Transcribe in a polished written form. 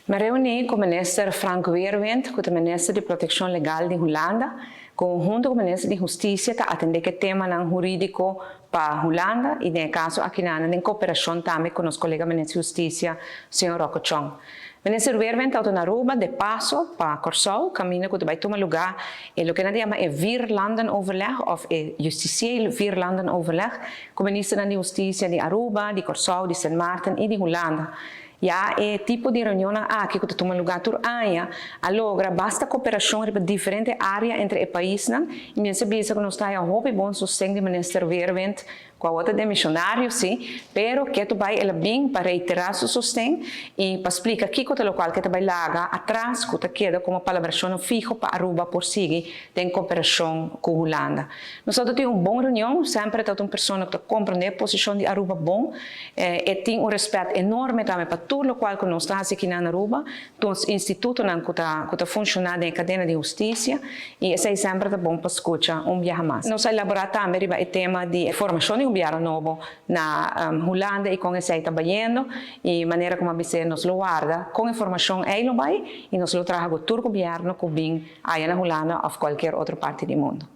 Mi a reuní ku minister Frank Weerwind, ku ta minister di Protekshon Legal di Hulanda, ku huntu ku minister di Hustisia ta atendé ku e temanan hurídiko pa Hulanda i den e kaso akinan den kooperashon tambe ku nos kolega minister di Hustisia, señor Rocco Tjon. Minister Weerwind ta na Aruba de paso pa Kòrsou, kaminda ku ta bai tuma lugá e loke nan ta yama e Vierlandenoverleg òf e Justitieel Vierlandenoverleg ku ministernan di Hustisia di Aruba, di Kòrsou, di Sint Maarten i di Hulanda. Ya e tipo di reunionnan aki ku ta tuma lugá tur aña a logra basta kooperashon riba diferente área entre e paisnan i mi a bisa ku nos ta haya hopi bon sosten di minister Weerwind, ku awor ta demishonario si, pero ketu bai el a bin pa reiterá su sosten i pa splika kiko ta lokual ku e ta bai laga atras ku ta keda komo palabrashonnan fiho pa Aruba por sigui den kooperashon ku Hulanda. Nos a tin un bon reunion, semper e ta un persona ku ta komprondé e posishon di Aruba bon. E tin un rèspèt enorme tambe pa tur lokual ku nos ta hasi aki na Aruba, nos institutonan ku ta funshoná den kadena di hustisia i esei semper ta bon pa skucha un biaha mas. Nos a elaborá tambe riba e tema di formashon di gobièrnu nobo na Hulanda i kon esei ta bayendo i manera komo a bis'é nos lo warda kon e formashon ei lo bai i nos lo traha ku tur gobièrnu ku bin aya na Hulanda òf kualke otro parti di mundu.